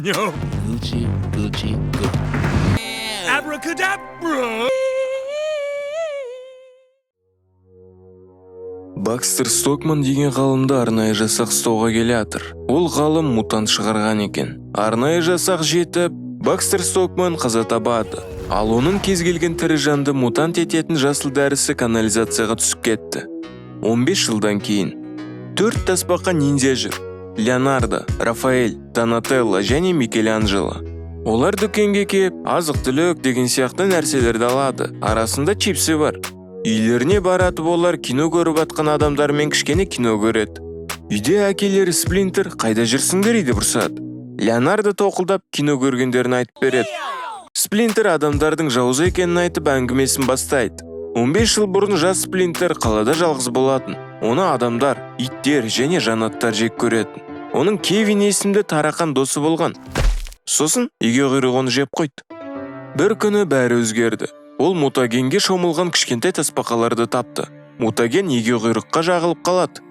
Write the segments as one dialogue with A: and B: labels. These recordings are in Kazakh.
A: No.
B: Gucci, Gucci, Gucci.
A: Abracadabra!
C: Бакстер Стокман деген ғалымды арнайы жасақ ұстауға келе. Ол ғалым мутант шығарған екен. Арнайы жасақ жетіп, Бакстер Стокман қаза табады. Ал оның кез келген тірі жанды мутант ететін жасыл дәрісі канализацияға түсіп кетті. 15 жылдан кейін төрт тасбақа ниндзя жүр: Леонардо, Рафаэль, Донателло және Микеланджело. Олар дүкенге кеп, азық-түлік деген сияқты нәрселерді алады. Арасында чипсы бар. Үйлеріне баратып, олар кино көріп атқан адамдармен кішкене кино көреді. Үйде әкелері Сплинтер «Қайда жүрсіңдер?» деп ұрсады. Леонардо тоқылдап, кино көргендерін айтып береді. Сплинтер адамдардың жауыз екенін айтып, әңгімесін бастайды. 15 жыл бұрын жас Сплинтер қалада жалғыз болатын. Оны адамдар, иттер және жанаттар жек көретін. Оның Кевин есімді тарақан досы болған. Сосын егеуқұйрық оны жеп қойды. Бір күні бәрі өзгерді. Ол мутагенге шомылған кішкентай тасбақаларды тапты. Мутаген егеуқұйрыққа жағылып қалады.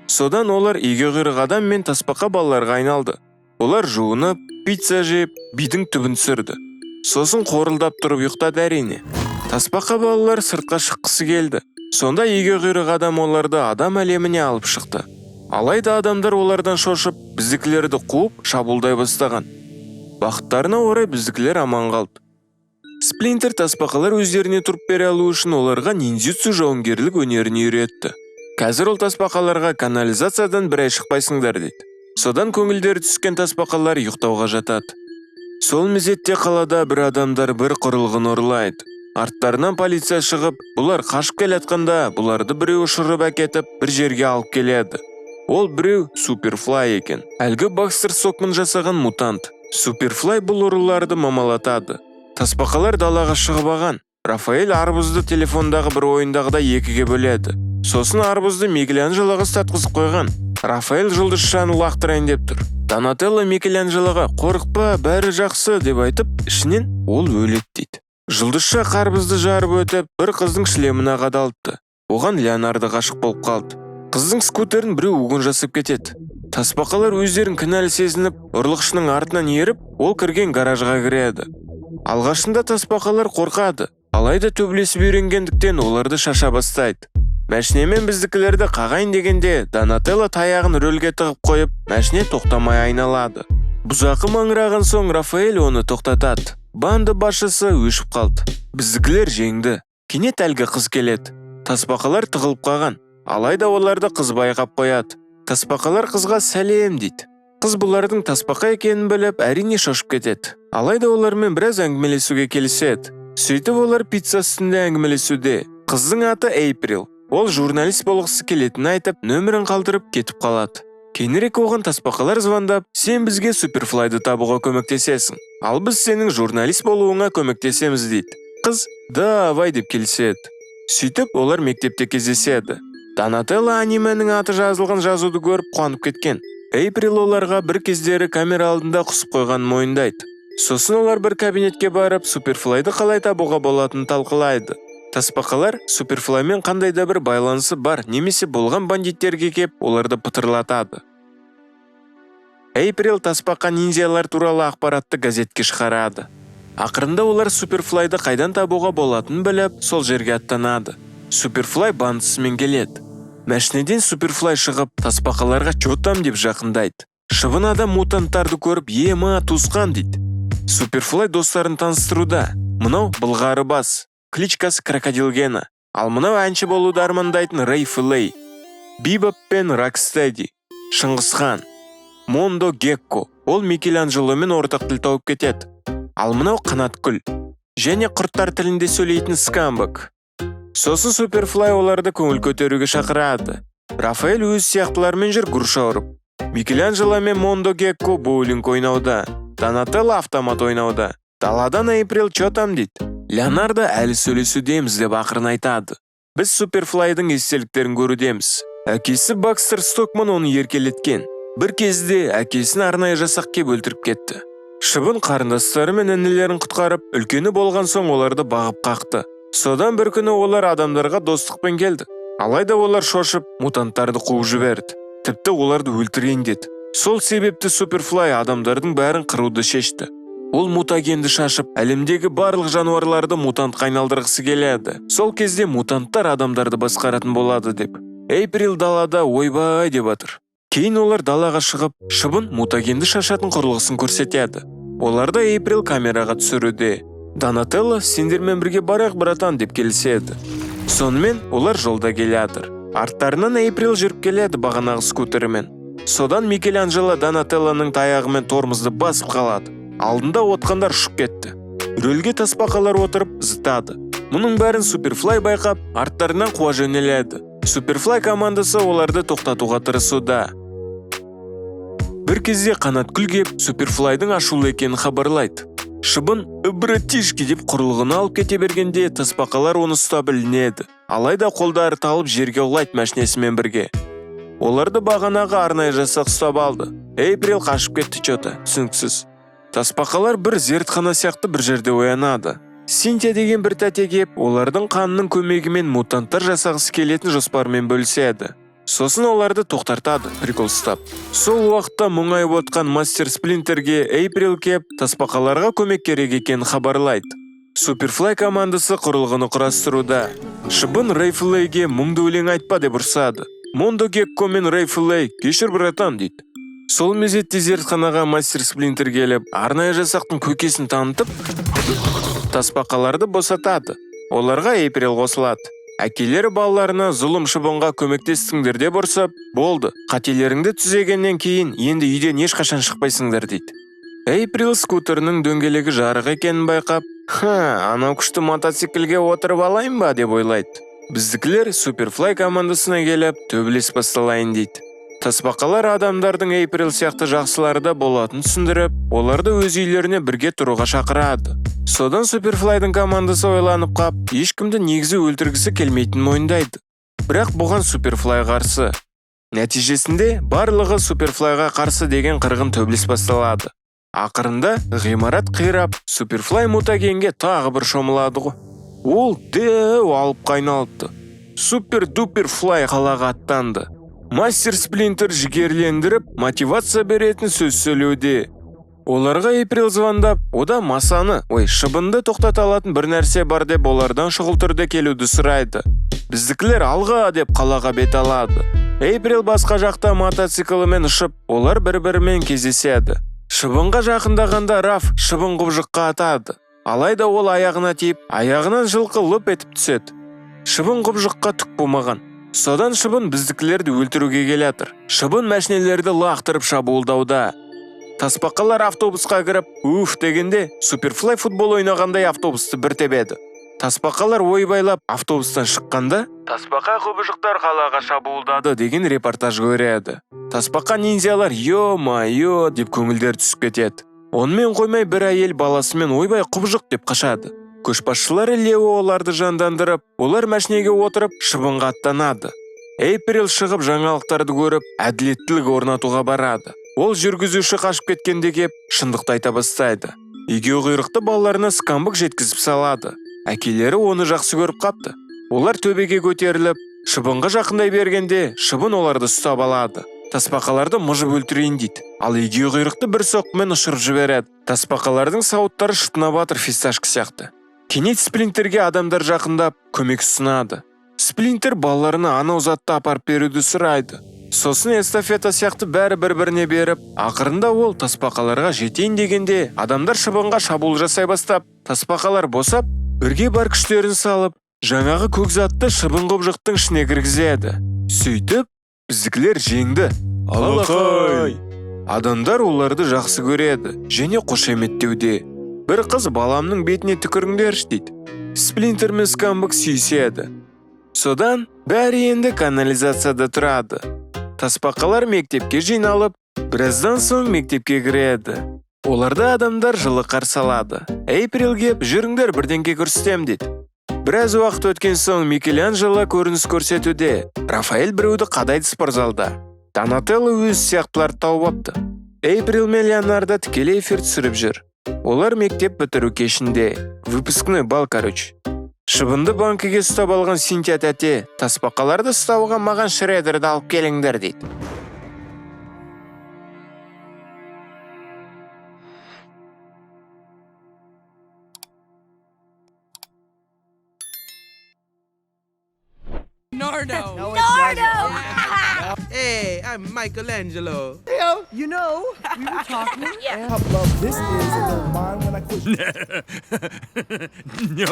C: Содан олар егеуқұйрық адам мен тасбақа балаларға айналды. Олар жуынып, пицца жеп, бидің түбін түсірді. Сосын қорылдап тұрып ұйықтады, әрине. Тасбақа балалар сыртқа шыққысы келді. Сонда егеуқұйрық адам оларды адам әлеміне алып шықты. Алайда адамдар олардан шошып, біздікілерді қуып, шабуылдай бастаған. Бақыттарына орай, біздікілер аман қалды. Сплинтер тасбақалар өздеріне тұрып бере алу үшін оларға ниндзюцу жауынгерлік өнерін үйретті. Қазір ол тасбақаларға «Канализациядан бір ай шықпайсыңдар» дейді. Содан көңілдері түскен тасбақалар ұйықтауға жатады. Сол мезетте қалада бір адамдар бір құрылғыны ұрлайды. Арттарынан полиция шығып, бұлар қашып келе жатқанда, бұларды біреу ұшырып әкетіп, бір жерге алып келеді. Ол біреу Суперфлай екен. Әлгі Бакстер Стокман жасаған мутант. Суперфлай бұл ұрыларды мамалатады. Тасбақалар далаға шығып аған. Рафаэль арбузды телефондағы бір ойындағыдай екіге бөледі. Сосын арбузды Микеланджелоға ұстатқызып қойған. Рафаэль жұлдызшаны лақтырайын деп тұр. Донателло Микеланджелоға «Қорықпа, бәрі жақсы» деп айтып, ішінен «Ол өледі» дейді. Жұлдызша қарбызды жарып өтіп, бір қыздың шлеміне қадалыпты. Оған Леонардо ғашық болып қалды. Қыздың скутерін біреу угон жасап кетеді. Тасбақалар өздерін кінәлі сезініп, ұрлықшының артынан еріп, ол кірген гаражға кіреді. Алғашында тасбақалар қорқады, алайда төбелесіп үйренгендіктен, оларды шаша бастайды. Мәшинемен біздікілерді қағайын дегенде, Донателло таяғын рөлге тығып қойып, мәшине тоқтамай айналады. Бұзақы маңыраған соң, Рафаэль оны тоқтатады. Банда басшысы өшіп қалды. Біздікілер жеңді. Кенет әлгі қыз келеді. Тасбақалар тығылып қалған. Алайда оларды қыз байқап қояды. Тасбақалар қызға «Сәлем» дейді. Қыз бұлардың тасбақа екенін біліп, әрине, шошып кетеді. Алайда олармен біраз әңгімелесуге келіседі. Сөйтіп, олар пицца үстінде әңгімелесуде. Қыздың аты Эйприл. Ол журналист болғысы келетінін айтып, нөмірін қалдырып кетіп қалады. Кейінірек оған тасбақалар звондап, «Сен бізге Суперфлайды табуға көмектесесің, ал біз сенің журналист болуыңа көмектесеміз» дейді. Қыз «Давай» деп келіседі. Сөйтіп, олар мектепте кездеседі. Донателло анименің аты жазылған жазуды көріп, қуанып кеткен. Эйприл оларға бір кездері камера алдында құсып қойғанын мойындайды. Сосын олар бір кабинетке барып, Суперфлайды қалай табуға болатынын талқылайды. Тасбақалар Суперфлаймен қандай да бір байланысы бар немесе болған бандиттерге кеп, оларды пытырлатады. Эйприл тасбақа ниндзялар туралы ақпаратты газетке шығарады. Ақырында олар Суперфлайды қайдан табуға болатынын біліп, сол жерге аттанады. Суперфлай бандысымен келеді. Мәшинеден Суперфлай шығып, тасбақаларға «Чё там» деп жақындайды. Шыбын адам мутанттарды көріп, «Ема, туысқан» дейді. Суперфлай достарын таныстыруда. Мынау былғары бас, кличкасы Крокодил Гена. Ал мынау әнші болуды армандайтын Рэй Филей, Бибоп пен Рокстеди, Шыңғысхан, Мондо Гекко. Ол Микеланджеломен ортақ тіл тауып кетеді. Ал мынау Қанаткүл және құрттар тілінде сөйлейтін Скамбок. Сосын Суперфлай оларды көңіл көтеруге шақырады. Рафаэль өз сияқтыларымен жүр груша ұрып. Микеланджело мен Мондо Гекко боулинг ойнауда. Донателло автомат ойнауда. Даладан Эйприл «Чё там» дейді. Леонардо «Әлі сөйлесудеміз» деп ақырын айтады. Біз Суперфлайдың естеліктерін көрудеміз. Әкесі Бакстер Стокман оны еркелеткен. Бір кезде әкесін арнайы жасақ кеп өлтіріп кетті. Шыбын қарындастары мен інілерін құтқарып, үлкені болған соң, оларды бағып қақты. Содан бір күні олар адамдарға достықпен келді. Алайда олар шошып, мутанттарды қуып жіберді. Тіпті оларды өлтірейін деді. Сол себепті Суперфлай адамдардың бәрін қыруды шешті. Ол мутагенді шашып, әлемдегі барлық жануарларды мутантқа айналдырғысы келеді. Сол кезде мутанттар адамдарды басқаратын болады деп. Эйприл далада ойбай деп жатыр. Кейін олар далаға шығып, шыбын мутагенді шашатын құрылғысын көрсетеді. Оларды Эйприл камераға түсіруде. Донателло «Сендермен бірге барайық, братан» деп келіседі. Сонымен олар жолда келе жатыр. Арттарынан Эйприл жүріп келеді бағанағы скутерімен. Содан Микеланджело Донателлоның таяғымен тормозды басып қалады. Алдында отқандар ұшып кетті. Рөлге тасбақалар отырып зытады. Мұның бәрін Суперфлай байқап, арттарынан қуа жөнеледі. Суперфлай командасы оларды тоқтатуға тырысуда. Бір кезде Қанаткүл кеп, Суперфлайдың ашулы екенін хабарлайды. Шыбын «Братишки» деп құрылғыны алып кете бергенде, тасбақалар оны ұстап ілінеді. Алайда қолдары талып, жерге құлайды мәшинесімен бірге. Оларды бағанағы арнайы жасақ ұстап алды. Эйприл қашып кетті че-то, түсініксіз. Тасбақалар бір зертхана сияқты бір жерде оянады. Синтия деген бір тәте кеп, олардың қанының көмегімен мутанттар жасағысы келетін жоспарымен бөліседі. Сосын оларды тоқтатады, прикол ұстап. Сол уақытта мұңайып отқан Мастер Сплинтерге Эйприл кеп, тасбақаларға көмек керек екенін хабарлайды. Суперфлай командасы құрылғыны құрастыруда. Шыбын Рейфлейге мұңды өлең айтпа деп ұрсады. Мондо Гекко мен Рейфлей «Кешір, братан» дейді. Сол мезетте зертханаға Мастер Сплинтер келіп, арнайы жасақтың көкесін танытып, тасбақаларды босатады. Оларға Эйприл қосылады. Әкелері балаларына зұлым шыбынға көмектестіңдер деп ұрсып, болды, қателеріңді түзегеннен кейін енді үйден ешқашан шықпайсыңдар дейді. Эйприл скутерінің дөңгелегі жарық екенін байқап, «Ха, анау күшті мотоциклге отырып алайын ба» деп ойлайды. Біздікілер Суперфлай командасына келіп, төбелес басталайын дейді. Тасбақалар адамдардың Эйприл сияқты жақсылары да болатынын түсіндіріп, оларды өз үйлеріне бірге тұруға шақырады. Содан Суперфлайдың командасы ойланып қап, ешкімді негізі өлтіргісі келмейтінін мойындайды. Бірақ бұған Суперфлай қарсы. Нәтижесінде барлығы Суперфлайға қарсы деген қырғын төбелес басталады. Ақырында ғимарат қирап, Суперфлай мутагенге тағы бір шомылады ғой. Ол дәу алыпқа айналыпты. Супер-дупер флай қалаға аттанды. Мастер Сплинтер жігерлендіріп, мотивация беретін сөз сөйлеуде. Оларға Эйприл звондап, ода масаны, ой, шыбынды тоқтата алатын бір нәрсе бар деп, олардан шұғыл түрде келуді сұрайды. Біздікілер алға деп қалаға бет алады. Эйприл басқа жақта мотоциклімен ұшып, олар бір-бірімен кездеседі. Шыбынға жақындағанда Раф шыбын құбыжыққа атады. Алайда ол аяғына тиіп, аяғынан жылқы лып етіп түседі. Шыбын құбыжыққа түк болмаған. Содан шыбын біздікілерді өлтіруге келатыр. Шыбын мәшинелерді лақтырып шабуылдауда. Тасбақалар автобусқа кіріп, уф дегенде, Суперфлай футбол ойнағандай автобусты бір тебеді. Тасбақалар ойбайлап автобустан шыққанда, тасбақа құбыжықтар қалаға шабуылдады деген репортаж көреді. Тасбақа ниндзялар «Ё-моё» деп көңілдері түсіп кетеді. Онымен қоймай, бір әйел баласымен «Ойбай, құбыжық» деп қашады. Көшбасшылары Лео оларды жандандырып, олар мәшинеге отырып шыбынға аттанады. Эйприл шығып, жаңалықтарды көріп, әділеттілік орнатуға барады. Ол жүргізуші қашып кеткенде кеп, шындықты айта бастайды. Егеуқұйрықты балаларына Скамбок жеткізіп салады. Әкелері оны жақсы көріп қапты. Олар төбеге көтеріліп, шыбынға жақындай бергенде, шыбын оларды ұстап алады. Тасбақаларды мыжып өлтірейін дейді. Ал егеуқұйрықты бір соққымен ұшырып жібереді. Тасбақалардың сауыттары шытынап жатыр фисташка сияқты. Кенет Сплинтерге адамдар жақындап, көмек ұсынады. Сплинтер балаларына анау затты апарып беруді сұрайды. Сосын эстафета сияқты бәрі бір-біріне беріп, ақырында ол тасбақаларға жетейін дегенде, адамдар шыбынға шабуыл жасай бастап, тасбақалар босап, бірге бар күштерін салып, жаңағы көк затты шыбын құбыжықтың ішіне кіргізеді. Сөйтіп, біздікілер жеңді. Алақай! Адамдар оларды жақсы көреді және қошеметтеуде. Бір қыз «Баламның бетіне түкіріңдерші» дейді. Сплинтер мен Скамбок сүйіседі. Содан бәрі енді канализацияда тұрады. Тасбақалар мектепке жиналып, біраздан соң мектепке кіреді. Оларды адамдар жылы қарсы алады. Эйприл кеп, «Жүріңдер, бірдеңке көрсетем» дейді. Біраз уақыт өткен соң Микеланджело көрініс көрсетуде. Рафаэль біреуді қадайды спортзалда. Донателло өз сияқтыларды тауып апты. Эйприл мен Леонардо тікелей эфир түсіріп жүр. Олар мектеп бітіру кешінде. Выпускной бал, короче. Шыбынды банкіге ұстап алған Синтия тәте тасбақаларды ұстауға маған Шредерді алып келіңдер дейді.
B: Leonardo.
D: Leonardo!
E: Hey, I'm Michelangelo.
F: You know, we were talking.
D: Yeah.
F: How love this is, and don't mind when I quit.
A: No.